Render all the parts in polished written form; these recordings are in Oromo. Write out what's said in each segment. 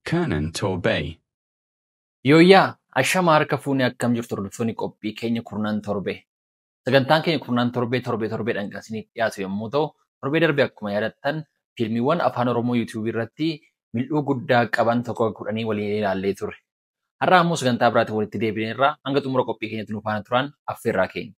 Kurnan Torbee. Yooyyaa ashama harka fuunee akkam jirtu hordoftoonni qophii keenya Kurnan Torbee. Sagantaan keenya Kurnan Torbee torbee torbeedhaan kan isiniif dhiyaatu yommuu ta'u, torbee darbe akkuma yaadattan fiilmiiwwan Afaan Oromoo yuutuubii irratti mil'uu guddaa qaban 1-10 waliin ilaallee turre. Har'a ammoo sagantaa biraatiin walitti deebineerra. Hanga xumura qophii keenyatti nu faana turan affeerraa keenya.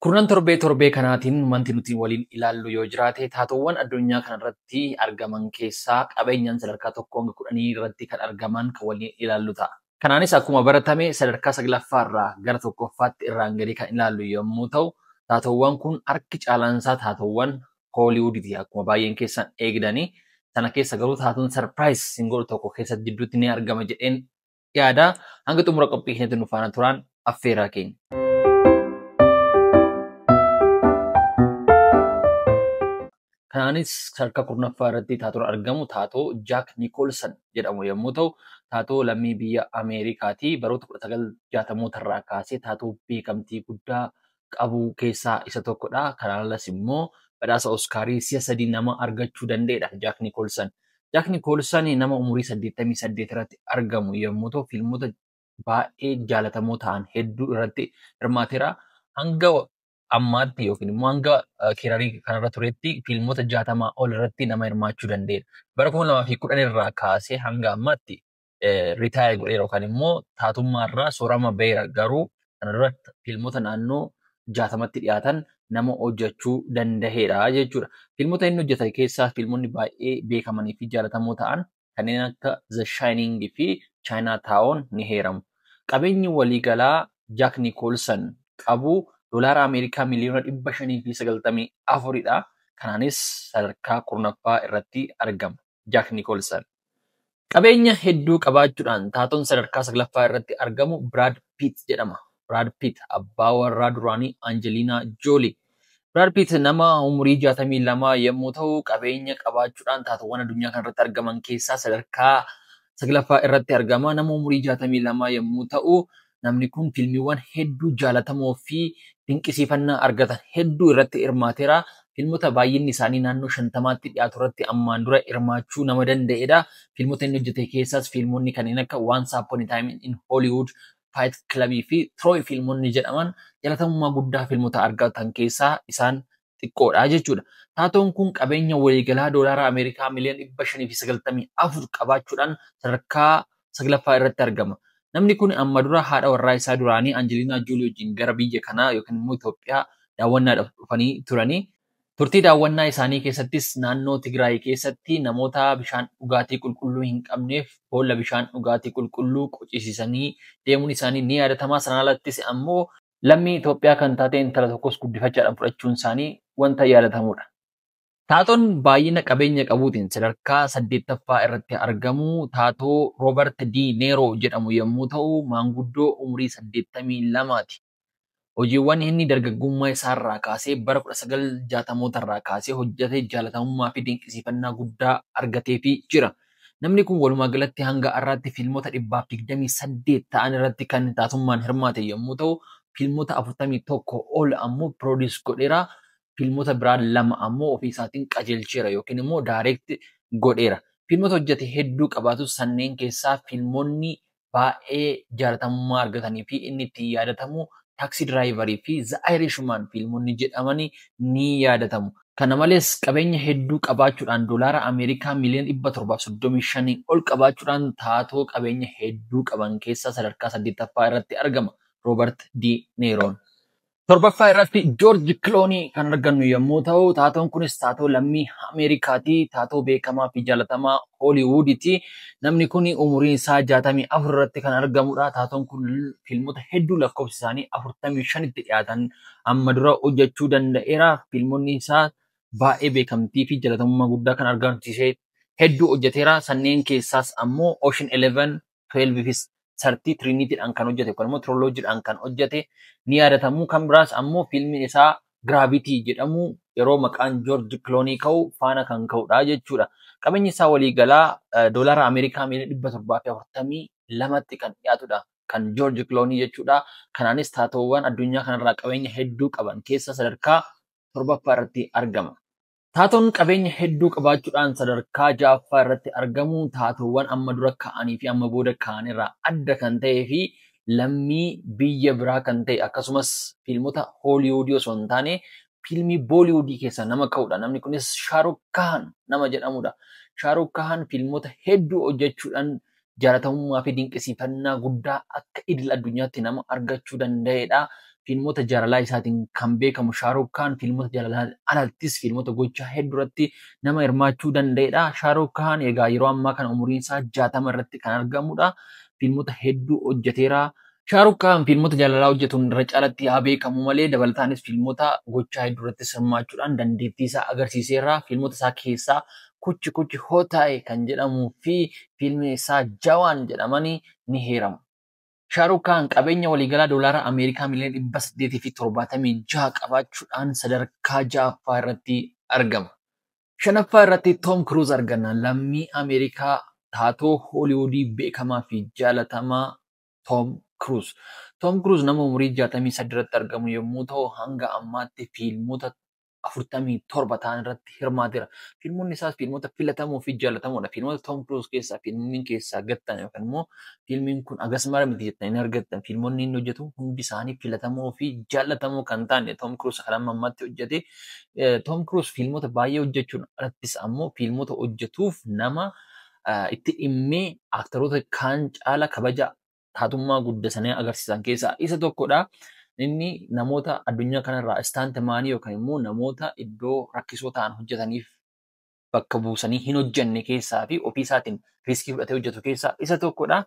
Kurnan Torbee torbee kanaatiin wanti nuti waliin ilaallu yoo jiraate, taatoowwan addunyaa kanarratti argaman keessaa qabeenyaan sadarkaa 1 hanga 10 irratti kan argaman kan waliin ilaallu ta'a. Kanaanis akkuma baratame sadarkaa saglaffaa irraa gara tokkoffaatti irraan gadii kan ilaallu yommuu ta'u, taatoowwan kun harki caalaansaa taatoowwan Hooliwuuditi akkuma baay'een keessan eegdanii. Sana keessa garuu taatoon surprise sin godhu tokko keessatti jidduutti ni argama jedheen yaada. Hanga xumura qophii keenyatti nu faana turaan affeerraa keenya. Kanaanis sadarkaa 10ffaa irratti taatoon argamu taatoo Jaak Niikoolsan jedhamu yommuu ta'u, taatoo lammii biyya Ameerikaati. Baroota 1960moota irraa kaasee taatoo beekamtii guddaa qabu keessaa isa tokkodha. Kanaan alas immoo badhaasa Oskaarii si'a 3 nama argachuu danda'edha Jaak Niikoolsan. Jaak Niikoolsan nama umurii 88 irratti argamu yommuu ta'u, fiilmota baay'ee jaalatamoo ta'an hedduu irratti hirmaateera. Hanga ammaatti yookiin immoo hanga career kanarra turetti fiilmota 60 ol irratti nama hirmaachuu danda'edha. Bara 2010 irraa kaasee hanga ammaatti retire godheera yookaan immoo taatummaa irraa soorama baheera, garuu kana dura fiilmota naannoo 60tti dhiyaatan nama hojjechuu danda'edha jechuudha. Fiilmota inni hojjete keessaa fiilmonni baay'ee beekamanii fi jaalatamoo ta'an kanneen akka The Shining fi Chinatown ni heeramu. Qabeenyi waliigalaa Jaak Niikoolsan qabu doolaara Ameerikaa 594,000,000dha. Kanaanis sadarkaa 10ffaa irratti argama Jaak Niikoolsan. Qabeenya hedduu qabaachuudhaan taatoon sadarkaa saglaffaa irratti argamu Biraad Piit jedhama. Biraad Piit abbaa warraa duraanii Anjeliinaa Joolii. Biraad Piit nama umurii 62 yommuu ta'u, qabeenya qabaachuudhaan taatoowwan addunyaa kanarratti argaman keessaa sadarkaa saglaffaa irratti argama. Nama umurii 62 yommuu ta'u, namni kun fiilmiiwwan hedduu jaalatamoo fi dinqisiifannaa argatan hedduu irratti hirmaateera. Fiilmota baay'inni isaanii naannoo 50tti dhiyaatu irratti ammaan dura hirmaachuu nama danda'edha. Fiilmota inni hojjete keessaas fiilmonni kanneen akka Once Upon a Time in Hollywood, Fight Club fi Troy fiilmonni jedhaman jaalatamummaa guddaa fiilmota argatan keessaa isaan xiqqoodha jechuudha. Taatoon kun qabeenya waliigalaa doolaara Ameerikaa 594,000,000 qabaachuudhaan sadarkaa saglaffaa irratti argama. Namni kun amma dura haadha warraa isaa duraanii Anjeliinaa Joolii wajjin gara biyya kanaa yookiin immoo Itoophiyaa daawwannaadhaaf dhufanii turanii. Turtii daawwannaa isaanii keessattis naannoo Tigraay keessatti namoota bishaan dhugaatii qulqulluu hin qabneef boolla bishaan dhugaatii qulqulluu qocisiisanii deemuun isaanii ni yaadatama. Sanaan alattis ammoo lammii Itoophiyaa kan taate intala tokkos guddifachaadhaan fudhachuun isaanii wanta yaadatamudha. Taatoon baay'ina qabeenya qabuutiin sadarkaa saddeettaffaa irratti argamu taatoo Roobert D. Neeroo jedhamu yommuu ta'u, maanguddoo umurii 82ti. Hojiiwwan inni dargaggummaa isaarraa kaasee bara 1960moota irraa kaasee hojjete jaalatamummaa fi dinqisiifannaa guddaa argateefii jira. Namni kun walumaa galatti hanga har'aatti fiilmota 128 ta'an irratti kan taatummaan hirmaate yommuu ta'u, fiilmota 41 ol ammoo produce godheera. Fiilmota biraa lama ammoo ofii isaatiin qajeelcheera yookiin immoo direct godheera. Fiilmota hojjete hedduu qabaatus, sanneen keessaa fiilmonni baay'ee jaalatamummaa argatanii fi inni ittiin yaadatamu Taxi Driver fi The Irishman fiilmonni jedhamanii ni yaadatamu. Kana malees qabeenya hedduu qabaachuudhaan doolaara Ameerikaa 735,000,000 ol qabaachuudhaan taatoo qabeenya hedduu qaban keessaa sadarkaa saddeettaffaa irratti argama Roobert D. Neeroon. Torbaffaa irratti Joorji Kiloonii kan argannu yommuu ta'u, taatoon kunis taatoo lammii Ameerikaati. Taatoo beekamaa fi jaalatamaa Hooliwuuditi. Namni kun umuriin isaa 64 irratti kan argamudha. Taatoon kun fiilmota hedduu lakkoofsi isaanii 45tti dhiyaatan amma dura hojjechuu danda'eera. Fiilmonni isaa baay'ee beekamtii fi jaalatamummaa guddaa kan argamsiise hedduu hojjeteera. Sanneen keessaas ammoo Ocean 11, 12 fi 13 Trinitiidhaan kan hojjete yookaan immoo Trilogyidhaan kan hojjete ni yaadatamu. Kan biraas ammoo fiilmiin isaa Gravity jedhamu yeroo maqaan Joorji Kiloonii ka'u faana kan ka'udha jechuudha. Qabeenyi isaa waliigalaa doolaara Ameerikaa 742,000,000tti kan dhiyaatudha. Kan Joorji Kiloonii jechuudha. Kanaanis taatoowwan addunyaa kanarraa qabeenya hedduu qaban keessa sadarkaa torbaffaa irratti argama. Taatoon qabeenya hedduu qabaachuudhaan sadarkaa 6ffaa irratti argamu taatoowwan amma dura ka'anii fi amma booda ka'an irraa adda kan ta'ee fi lammii biyya biraa kan ta'e akkasumas fiilmota Hooliwuudii osoo hin taane fiilmii Booliwuudii keessaa nama ka'udha. Namni kunis Shaaruk Kaan nama jedhamudha. Shaaruk Kaan fiilmota hedduu hojjechuudhaan jaalatamummaa fi dinqisiifannaa guddaa akka idil addunyaatti nama argachuu danda'edha. Fiilmota jaalalaa isaatiin kan beekamu Shaaruk Kaan fiilmota jaalalaa alattis fiilmota gochaa hedduu irratti nama hirmaachuu danda'edha. Shaaruk Kaan egaa yeroo ammaa kana umuriin isaa 60 irratti kan argamudha. Fiilmota hedduu hojjeteera. Shaaruk Kaan fiilmota jaalalaa hojjetuun irra caalatti haa beekamu malee dabalataanis fiilmota gochaa hedduu irratti hirmaachuudhaan dandeettii isaa agarsiiseera. Fiilmota isaa keessaa Kuchi Kuchi Hotaa'e kan jedhamuu fi fiilmi isaa Jawaan jedhamanii ni heeramu. Shaaruk Kaan qabeenya waliigalaa doolaara Ameerikaa miliyoona 876 qabaachuudhaan sadarkaa 6ffaa irratti argama. 5ffaa irratti Toom Kiruuz arganna. Lammii Ameerikaa taatoo Hooliwuudii beekamaa fi jaalatamaa Toom Kiruuz. Toom Kiruuz nama umurii 63 irratti argamu yommuu ta'u, hanga ammaatti fiilmota 47 ta'an irratti hirmaateera. Fiilmonni isaas fiilmota filatamoo fi jaalatamoodha. Fiilmota Toom Kiruuz keessaa fiilmiin keessaa gattan yookaan immoo fiilmiin kun agas mara miti jettanii hin argattan. Fiilmonni inni hojjetu hundi isaanii filatamoo fi jaallatamoo kan ta'an Toom Kiruuz kan amma ammaatti hojjete. Toom Kiruuz fiilmota baay'ee hojjechuun alattis ammoo fiilmota hojjetuuf nama itti dhimmee aktaroota kaan caala kabaja taatummaa guddisanii agarsiisan keessaa isa tokkodha. Inni namoota addunyaa kanarraa istaantimaanii yookaan immoo namoota iddoo rakkisoo ta'an hojjetaniif bakka buusanii hin hojjenne keessaa fi ofii isaatiin riiskii fudhatee hojjetu keessaa isa tokkodha.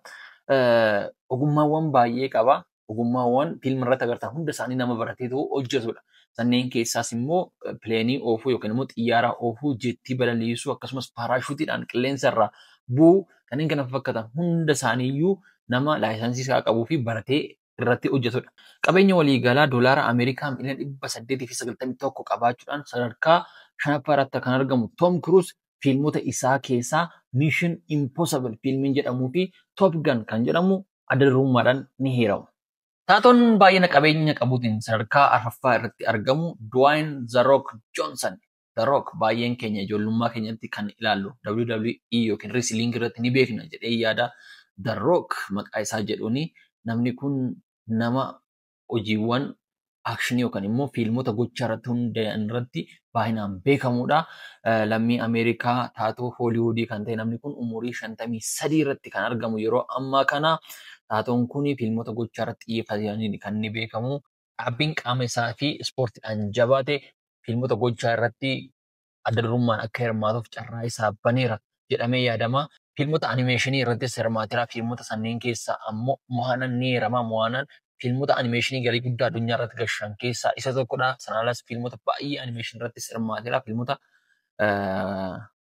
Ogummaawwan baay'ee qaba. Ogummaawwan fiilma irratti agartan hunda isaanii nama barateetu hojjetudha. Sanneen keessaas immoo pileenii oofuu yookaan immoo xiyyaara oofuu, jeettii balaliisuu akkasumas paaraashuutiidhaan qilleensa irraa bu'uu kanneen kana fakkaatan hunda isaaniiyyuu nama laayisansii isaa qabuu fi baratee irratti hojjetudha. Qabeenya waliigalaa doolaara Ameerikaa miliyoona 891 qabaachuudhaan sadarkaa 5ffaa irratti kan argamu Toom Kiruuz fiilmota isaa keessaa Mission Impossible fiilmiin jedhamuu fi Top Gun kan jedhamu adda durummaadhaan ni heeramu. Taatoon baay'ina qabeenya qabuutiin sadarkaa 4ffaa irratti argamu Dwayne The Rock Johnson. The Rock baay'een keenya ijoollummaa keenyatti kan ilaallu WWE yookiin Wrestling irratti ni beekna jedhee yaada. The Rock maqaa isaa jedhuuni namni kun nama hojiiwwan aakshinii yookaan immoo fiilmota gochaa irratti hundaa'an irratti baay'inaan beekamudha. Lammii Ameerikaa taatoo Hooliwuudii kan ta'e namni kun umurii 53 irratti kan argamu yeroo ammaa kana. Taatoon kun fiilmota gochaa irratti xiyyeeffatanii kan inni beekamu. Dhaabbiin qaama isaa fi ispoortiidhaan jabaate fiilmota gochaa irratti adda durummaan akka hirmaatuuf carraa isaa baneera jedhamee yaadama. Fiilmota animeeshinii irrattis hirmaateera. Fiilmota sanneen keessaa ammoo Mohaanaan ni heerama. Mohaanaan fiilmota animeeshinii galii guddaa addunyaa irratti gashan keessaa isa tokkodha. Sanaan alas fiilmota baay'ee animeeshinii irrattis hirmaateera. Fiilmota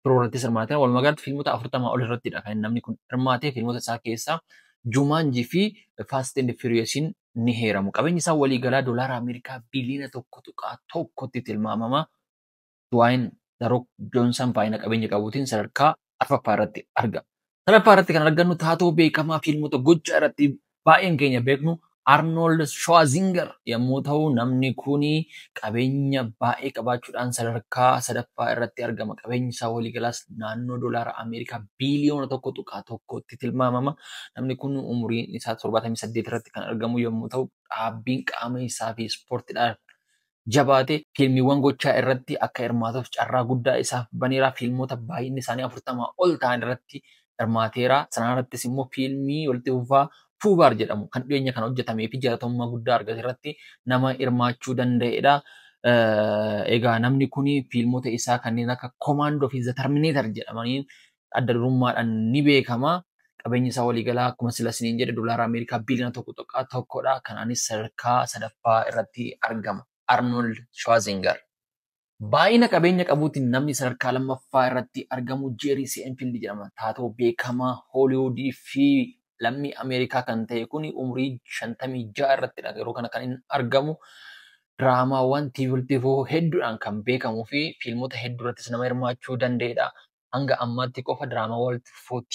biroo irrattis hirmaateera. Walumaa galatti fiilmota 40 ol irrattidha kan namni kun hirmaate. Fiilmota isaa keessaa Jumanji fi Fast and Furiousiin ni heeramu. Qabeenyi isaa waliigalaa doolaara Ameerikaa biliyoona 1.1tti tilmaamama. Dwayne The Rock Johnson baay'ina qabeenya qabuutiin sadarkaa 4ffaa irratti argama. 3ffaa irratti kan argannu taatoo beekamaa fiilmota gochaa irratti baay'een keenya beeknu Arnold Schwarzenegger yommuu ta'u, namni kun qabeenya baay'ee qabaachuudhaan sadarkaa 3ffaa irratti argama. Qabeenyi isaa waliigalaas naannoo doolaara Ameerikaa biliyoona 1.1tti tilmaamama. Namni kun umuriin isaa 78 irratti kan argamu yommuu ta'u, dhaabbiin qaama isaa fi ispoortiidhaan jabaate fiilmiiwwan gochaa irratti akka hirmaatuuf carraa guddaa isaaf baneera. Fiilmota baay'inni isaanii 40 ol ta'an irratti hirmaateera. Sanaan irrattis immoo fiilmii walitti fufaa Fuubaar jedhamu kan dhiyeenya kan hojjetamee fi jaalatamummaa guddaa argate irratti nama hirmaachuu danda'edha. Egaa namni kun fiilmota isaa kanneen akka Commando fi The Terminator jedhamaniin adda durummaadhaan ni beekama. Qabeenyi isaa waliigalaa akkuma sila isiniin jedhe doolaara Ameerikaa biliyoona 1.1dha. Kanaanis sadarkaa 3ffaa irratti argama. Arnold Schwarzenegger. Baay'ina qabeenya qabuutiin namni sadarkaa 2ffaa irratti argamu Jerry Seinfeld jedhama. Taatoo beekamaa Hooliwuudii fi lammii Ameerikaa kan ta'e kun umurii 56 irrattidha. Yeroo kana kan inni argamu diraamaawwan TV hedduudhaan kan beekamuu fi fiilmota hedduu irrattis nama hirmaachuu danda'edha. Hanga ammaatti qofa diraamaawwan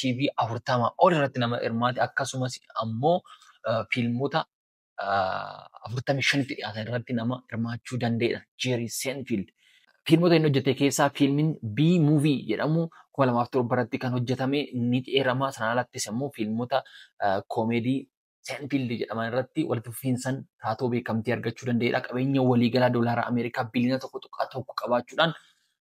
TV 40 ol irratti nama hirmaate akkasumas ammoo fiilmota 45tti dhiyaatan irratti nama hirmaachuu danda'edha. Jerry Seinfeld. Fiilmota inni hojjete keessaa fiilmiin B-Movie jedhamu 2007 irratti kan hojjetame ni dheerama. Sanaan alattis immoo fiilmota koomeedii Seinfeld jedhaman irratti walitti fufiinsaan taatoo beekamtii argachuu danda'edha. Qabeenya waliigalaa doolaara Ameerikaa biliyoona 1.1 qabaachuudhaan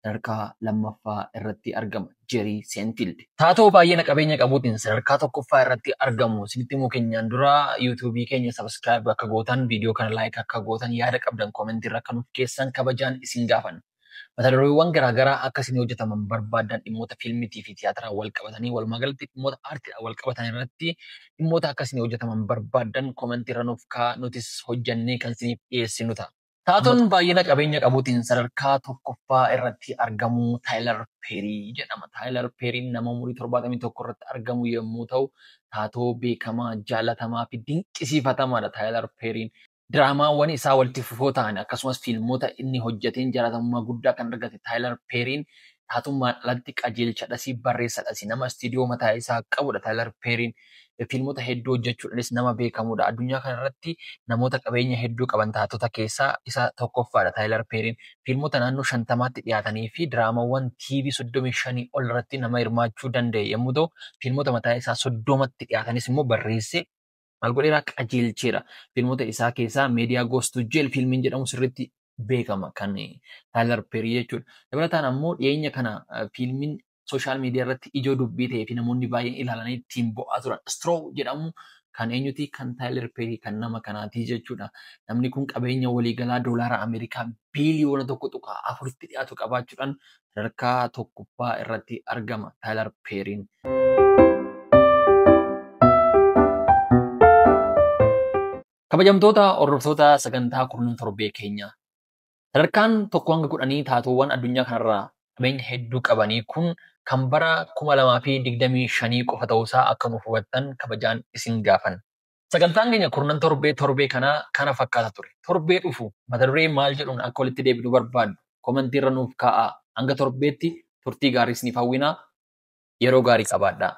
sadarkaa lammaffaa irratti argama. Jerry Seinfeld. Taatoo baay'ina qabeenya qabuutiin sadarkaa tokkoffaa irratti argamu. Isinitti himuu keenyaan dura yuutuubii keenya subscribe akka gootan, viidiyoo kana like akka gootan, yaada qabdan koomentii irra akka nuuf keessan kabajaan isin gaafanna. Mata dureewwan garaagaraa akka isin hojjetaman barbaadan dhimmoota fiilmiitii fi tiyaatiraan wal qabatanii walumaa galatti dhimmoota aartiidhaan wal qabatan irratti dhimmoota akka isin hojjetaman barbaadan koomentii irra nuuf kaa'aa, nutis hojjannee kan isiniif dhiyeessinu ta'a. Taatoon baay'ina qabeenya qabuutiin sadarkaa tokkoffaa irratti argamu Taayilar Peerii jedhama. Taayilar Peeriin nama umurii 71 irratti argamu yommuu ta'u, taatoo beekamaa, jaalatamaa fi dinqisiifatamaadha Taayilar Peeriin. Diraamaawwan isaa walitti fufoo ta'an akkasumas fiilmota inni hojjeteen jaalatamummaa guddaa kan argate Taayilar Peeriin taatummaan alatti qajeelchadhas, barreessadhas, nama istiidiyoo mataa isaa qabudha Taayilar Peeriin. Fiilmota hedduu hojjechuudhaanis nama beekamudha. Addunyaa kanarratti namoota qabeenya hedduu qaban taatota keessaa isa tokkoffaadha Taayilar Peeriin. Fiilmota naannoo 50tti dhiyaatanii fi diraamawwan TV 35 ol irratti nama hirmaachuu danda'e yommuu ta'u, fiilmota mataa isaa 30tti dhiyaatanis immoo barreessee maal godheera, qajeelcheera. Fiilmota isaa keessaa Madea Goes to Jail fiilmiin jedhamu sirriitti beekama kan Taayilar Peerii jechuudha. Dabalataan ammoo dhiyeenya kana fiilmiin sooshaal miidiyaa irratti ijoo dubbii ta'ee fi namoonni baay'een ilaalanii ittiin bo'aa turan Straw jedhamu kan eenyuti, kan Taayilar Peerii kan nama kanaati jechuudha. Namni kun qabeenya waliigalaa doolaara Ameerikaa biliyoona 1.4tti dhiyaatu qabaachuudhaan sadarkaa tokkoffaa irratti argama Taayilar Peeriin. Kabajamtoota hordoftoota sagantaa kurnan torbee keenya. Sadarkaan 1 hanga 10 taatoowwan addunyaa kanarraa qabeenya hedduu qabanii kun kan bara 2025 qofa ta'uusaa akka nuuf hubattan kabajaan isin gaafan. Sagantaan keenya kurnan torbee torbee kanaa kana fakkaata ture. Torbee dhufu mata duree maal jedhuun akka walitti deebinu barbaaddu koomentii irra nuuf kaa'aa. Hanga torbeetti turtii gaarii isiniif hawwinaa. Yeroo gaarii qabaadhaa.